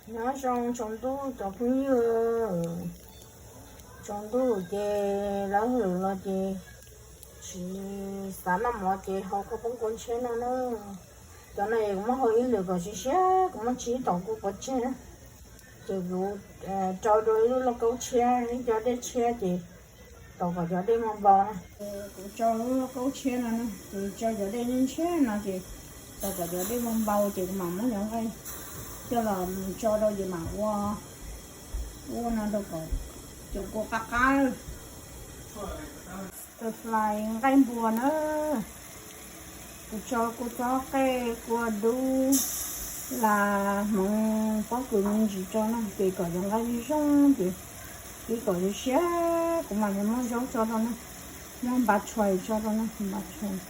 Nyob zoo tsaus ntuj cov phooj ywg, tsaus ntuj ces lawv hwm los ces tsis xav noj mov ces haus kua poob kua ntshiab no na. Cov no es kuv muab hau ib lwm kom siav siav, kuv muab tsib tom kuv pov tseg na. Ces kuv rau rau ib lub lauj kaub tshiab, ib co dej tshiab ces tos kom cov dej npau npau na. Kuv tso lub lauj kaub tshiab no na, kuv tso cov dej ntshiab no ces tos kom cov dej npau npau ces kuv mam muab cov nqaij coj los tso rau ces mam ua, ua no rau kom cov kua qab qab. Stir fry nqaij npua na. Kuv tso kua txob qej, kua dub, las, hmoov pob kws me ntsis tso na ces kom cov nqaij zoo ces ib kom zoo siab kuv mam li muab zaub tso rau na, muab npav tshais tso rau na, npav tshais,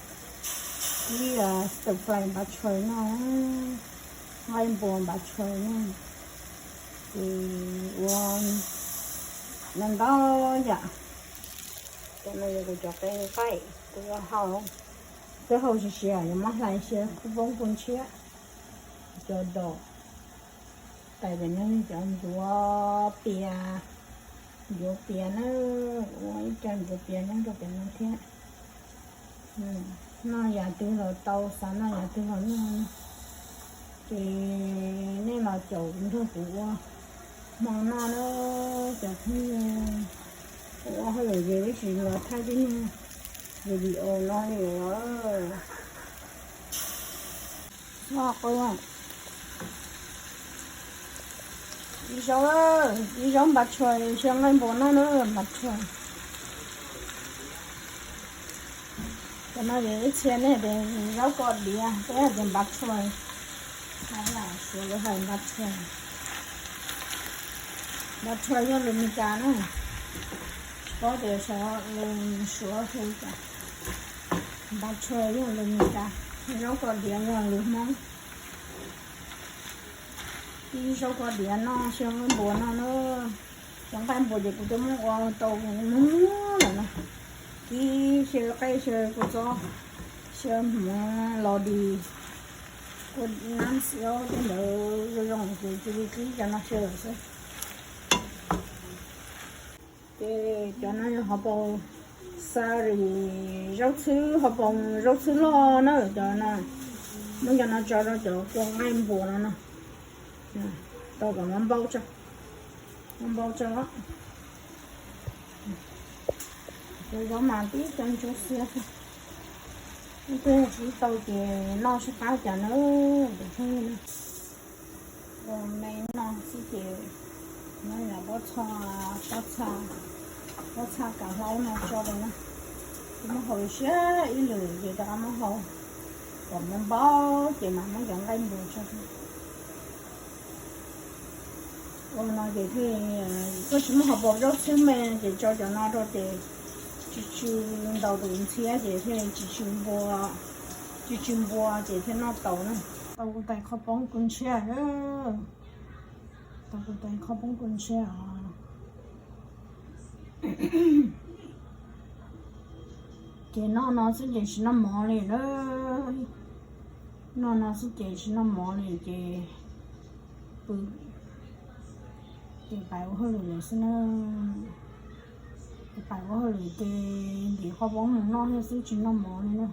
ib stir fry npav tshais no, nqaij npua npav tshais no. Ces ua ntau ntau yam. Cov no yog kuv cov qe nqaij kuv yuav hau, kuv hau siav siav yuav muab hlais siav kua poob kua ntshiab. Cov dos, tais tes no yog cov ncuav pias, ncuav pias na, ua ib co ncuav pias nyob rau pem no thiab. Noj yam twg los tau, xav noj yam twg los noj. Ces nej los caum nrog kuv ua hmo noj na cov phooj ywg. Kuv ua hauj lwm ces tab sis los thaij tib neeg video no li os. Ib zaub, ib zaub npav tshais, xyaw nqaij npua noj na, npav tshais. Cov no ces ib txhia nej tias zaub koj diav, peb hais tias npav tshais. Suav lawv hais npav tshais. Npav tshais yog lus Meskas na, tsis paub tias xyov lus Suav hu cas. Npav tshais yog lus Meskas, zaub koj diav yog lus Hmoob. Ib zaub koj diav noj, xyaw nqaij npua noj na. Cov nqaij npua ces kuv twb muab ua tau muag lawm na. Kib xyaw qej, xyaw kua txob, xyaw hmoov, los dis, kua nab xiob tej ntawd zoo zoo ces cia li kib cov no xyaw lawm xwb. Ces cov no yog hauv paus xa ris, zaub txhwb, hauv paus zaub txhwb loj na cov no. Muab cov no tso rau cov kua nqaij npua no no, tau kom npau tso, npau tso. Cov zaub mas tib co ntsuab xiab xwb, ib pliag tsis tau ces noj sib qab cas na. Ua me noj xwb ces no yog pob txha, pob txha, pob txha kav hlaub no tso rau na. Kuv muab hau siab ib lwm ces rov qab muab hau kom npau npau ces mam muab cov nqaij npua tso rau. Ua no ces thiaj, koj tsis muaj hauv paus zaub txhwb me ces tso cov no rau ces tsw tsw ntaus tus ntxhiab ces thiaj tsis tsw npua, tsw tsw npua ces thiaj noj tau na. Tau kuv tais qhov poob kua ntshiab, tau kuv tais qhov poob kua ntshiab os. Ces noj no xwb ces tsis noj mov li na. Noj no xwb ces tsis noj mov li ces pw, ces pais ua hauj lwm lawm xwb na. Pais ua hauj lwm ces ntim qhov poob mus noj thiab xwb tsis noj mov li na.